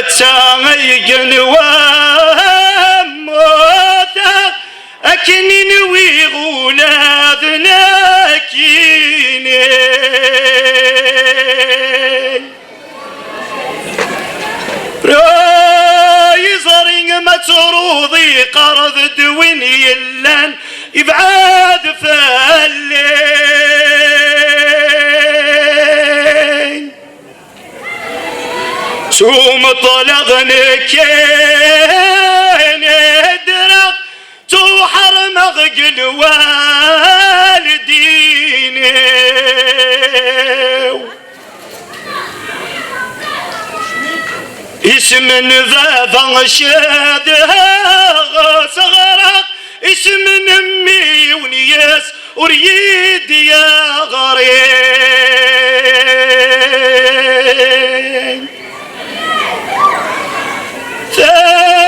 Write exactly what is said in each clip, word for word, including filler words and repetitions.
Ass-a ay gen wammud, akken i nwiɣ ula d nekkini. Ra yeẓri ma truḍ iqerreb-d win yellan ibɛad fell-i. S umeṭleɣ nekkini ddreɣ, ttuḥermeɣ deg lwaldin-iw. Isem n baba cedheɣ s ɣreɣ, isem n mmi yiwen yes ur yi-d-yeɣri.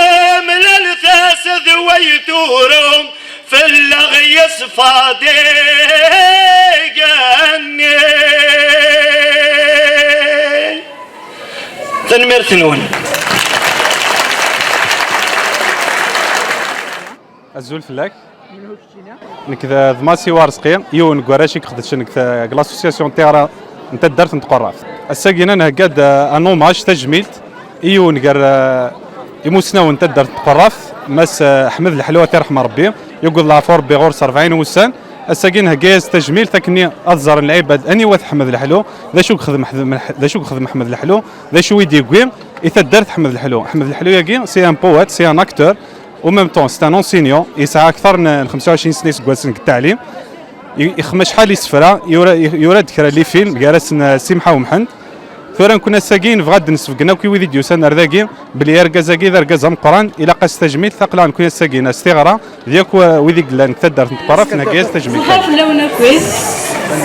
Tamlalt-as d way turum, fell-aɣ yeṣfa-d igenni. Tanemmirt-nwen. Azul fell-ak. Nekk d, d Masi Warezqi, yiwen n warrac i ixedcen deg ta-, deg l'association Tiɣra n taddart n Tqerraft. Ass-agi-nni nhegga-d, eh, un hommage, tajmilt, i yiwen gar, eh, imusnawen n taddart n Tqerraft, Mass, eh, Ḥmed Leḥlu, ad t-iṛḥem Ṛebbi, yuged leɛfu Ṛebbi ɣur-s rebɛin wussan. Ass-agi nhegga-yas tajmilt akken ad ẓren lɛibad aniwa-t Ḥmed Leḥlu, d acu i yexdem Ḥed-, d acu i yexdem Ḥmed Leḥlu, d acu i d-yewwi i taddart Ḥmed Leḥlu. Ḥmed Leḥlu-agi, c'est un poète, c'est un acteur, au même temps, c'est un enseignant, yesɛa akteṛ n, n xemsa u ɛecrin sna iseggasen deg ttaɛlim. I-, ixdem acḥal isefra, yura, yura-d kra n les films, gar-asen, eh, Simḥa Umḥend. Tura nekkni ass-agi nebɣa ad d-nesbeggen akk i wid i d-yusan ar dagi, belli argaz-agi d argaz ameqqran, ilaq-as tajmilt, aql-aɣ nekkni ass-agi s tiɣra, d yakk, eh, wid i yellan deg taddart n Tqerraft, nhegga-yas tajmilt. Ṣaḥa fell-awen akk.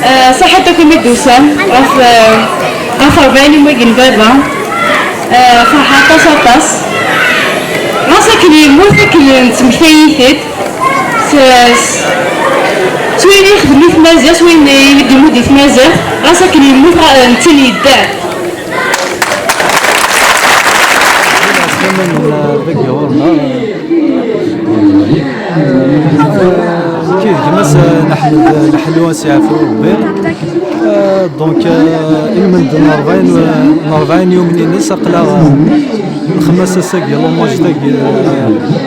Eh, ṣaḥit akk imi d-tusam ɣef, eh, ɣef rebɛin imagen baba. Eh, ferḥeɣ aṭas, aṭas. Ɣas akken yemmut, akken nettmektay-it-id. S, s, s wayen yexdem i tmaziɣt, s wayen i d-imudd i tmaziɣt, ɣas akken yemmut, ɣa-, netta yedder. Aslama n dagi ɣur-neɣ. Kif gma-s, eh, Ḥmed Leḥlu, ad s-yeɛfu Rebbi. Eh, donc, eh, ilmend n rebɛin, n rebɛin yumnin-is, aql-aɣ, eh, nxemmem-as ass-agi, l'hommage dagi, eh,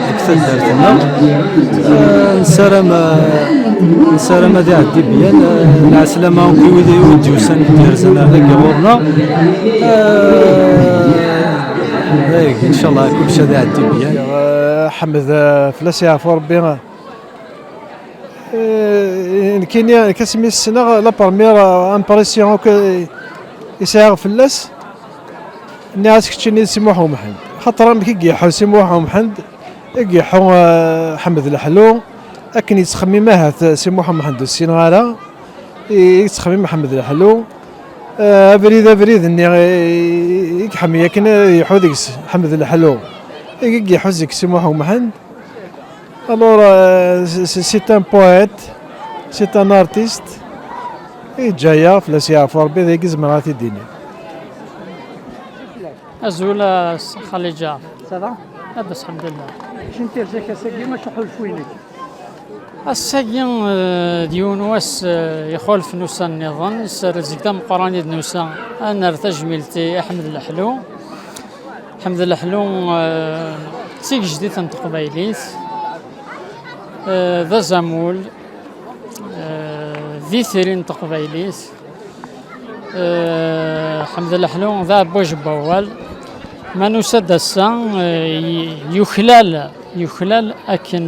deg taddart-nneɣ. Eh, nessaram, eh, nessaram ad iɛeddi byan, eh, lɛeslama akk i wid i d-yusan, d-yerzan ar dagi ɣur-neɣ. Eh, inchallah, kullec ad iɛeddi byan. Eh, Ḥmed, eh, fell-as yeɛfu Rebbi. Eh, nekkini, nekk asmi ssneɣ, la première, eh, impression akk, eh, i sɛiɣ fell-as, nniɣ-as keččini d Si Muḥ Umḥend. Xaṭer amek i iḥu Si Muḥ Umḥend, i iḥu, eh, Ḥmed Leḥlu, akken yettxemmim ahat, eh, Si Muḥ Umḥend ur ssineɣ ara, i, i yettxemmim Ḥmed Leḥlu. Eh, abrid, abrid-nni, eh, i iḥemmel akken ad iḥu deg-s Ḥmed Leḥlu, i, i iḥu deg Si Muḥ Umḥend. Alors, euh, c'est, c'est un poète, c'est un artiste. Yeǧǧa-yaɣ, fell-as yeɛfu Rebbi, d ayen i zemreɣ ad t-id-iniɣ. Azul a Xali Ǧaɛfar. Ça va? Labas, lḥemdullah. Acu n tirza-k ass-agi, acu ḥulfu-inek? Ass-agi, eh, d yiwen wass, eh, ixulfen ussan nniḍen, s rrezg d ameqqran i d-nusa ad nerr tajmilt i Ḥmed Leḥlu. Ḥmed Leḥlu, eh, d tigejdit n teqbaylit, eh, d azamul, eh, d itri n teqbaylit. Eh, Ḥmed Leḥlu d aɛebbwaj n wawal. Ma nusa-d ass-a, eh, y-, yuklal, yuklal akken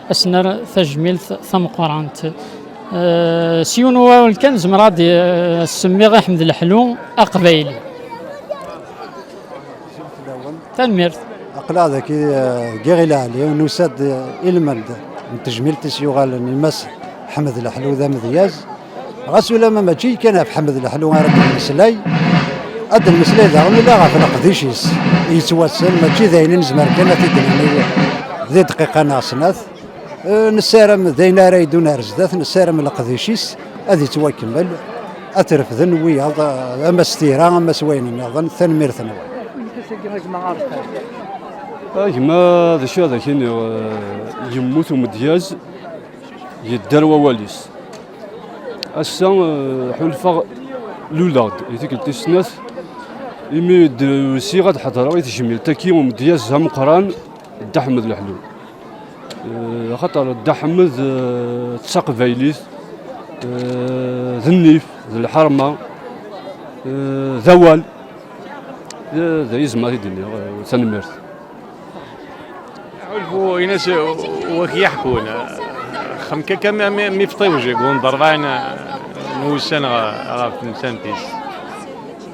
ad s-nerr tajmilt tameqqrant. Eh, s yiwen n wawal kan, zemreɣ ad, eh, semmiɣ i Ḥmed Leḥlu aqbayli. Tanemmirt. Aql-aɣ dagi, eh, deg Iɣil Ɛli, nusa-d, eh, i lmend n tejmilt i s-yuɣalen i Mass Ḥmed Leḥlu d amedyaz. Ɣas ulamma mačči kan ɣef Ḥmed Leḥlu ara d-nemmeslay, ad d-nemmeslay daɣen ula ɣef leqdic-is yettwassen, mačči d ayen i nezmer kan ad t-id-nini di dqiqa neɣ snat. Eh, nessaram d ayen ara yeddun ar zdat, nessaram leqdic-is ad yettwakemmel, ad t-refden wiyaḍ, eh, ama s tira, ama s wayen nniḍen. Tanemmirt-nwen. A gma, d acu ad ak-iniɣ, eh, yemmut umedyaz, yedder wawal-is. Ass-a, eh, ḥulfaɣ luleɣ-d i tikkelt tis snat, imi d-usiɣ ad ḥeḍreɣ i tejmilt-agi umedyaz ameqqran, Dda Ḥmed Leḥlu. Eh, axaṭer Dda Ḥmed, eh, d taqbaylit, eh, d nnif, d lḥerma, eh, d awal. Eh, d ayezmer i d-nniɣ, eh, tanemmirt. Ḥulfu, in-as wak yaḥkun. Xam kaka mi, mi, mi fṭiwj deg unḍerbaɛ n, n wussan ɣ-, ɣef temsant-is.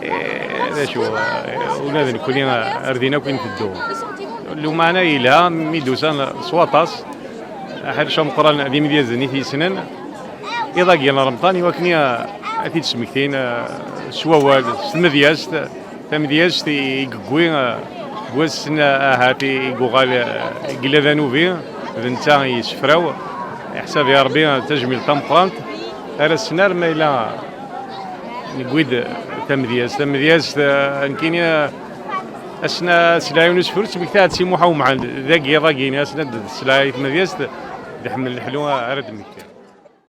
Eh, d acu, eh, ula d nekkni ar din akk i nteddu. Lumeɛna yelha mi d-usan s waṭas, aḥric ameqqran d imedyazen i t-yessnen. Iḍ-agi n Remḍan i wakken a, a t-id-smektin, eh, s wawal, s tmedyazt, tamedyazt i, i yewwi, eh, deg wass-n, eh, ahat i, i yuɣal, eh, i yella d anubi, d netta i yessefraw. Iḥsab i Rebbi d tajmilt tameqqrant, ar ass-n arma yella newwi-d tamedyazt. Tamedyazt, eh, nekkini, eh, ass-n, eh, s lɛayun usefru, ttmektaɣ-d si Muḥ Umɛend, dagi, iḍ-agi, ass-n ad d-tesla i tmedyazt, d Ḥmed Leḥlu ara d-mmektiɣ.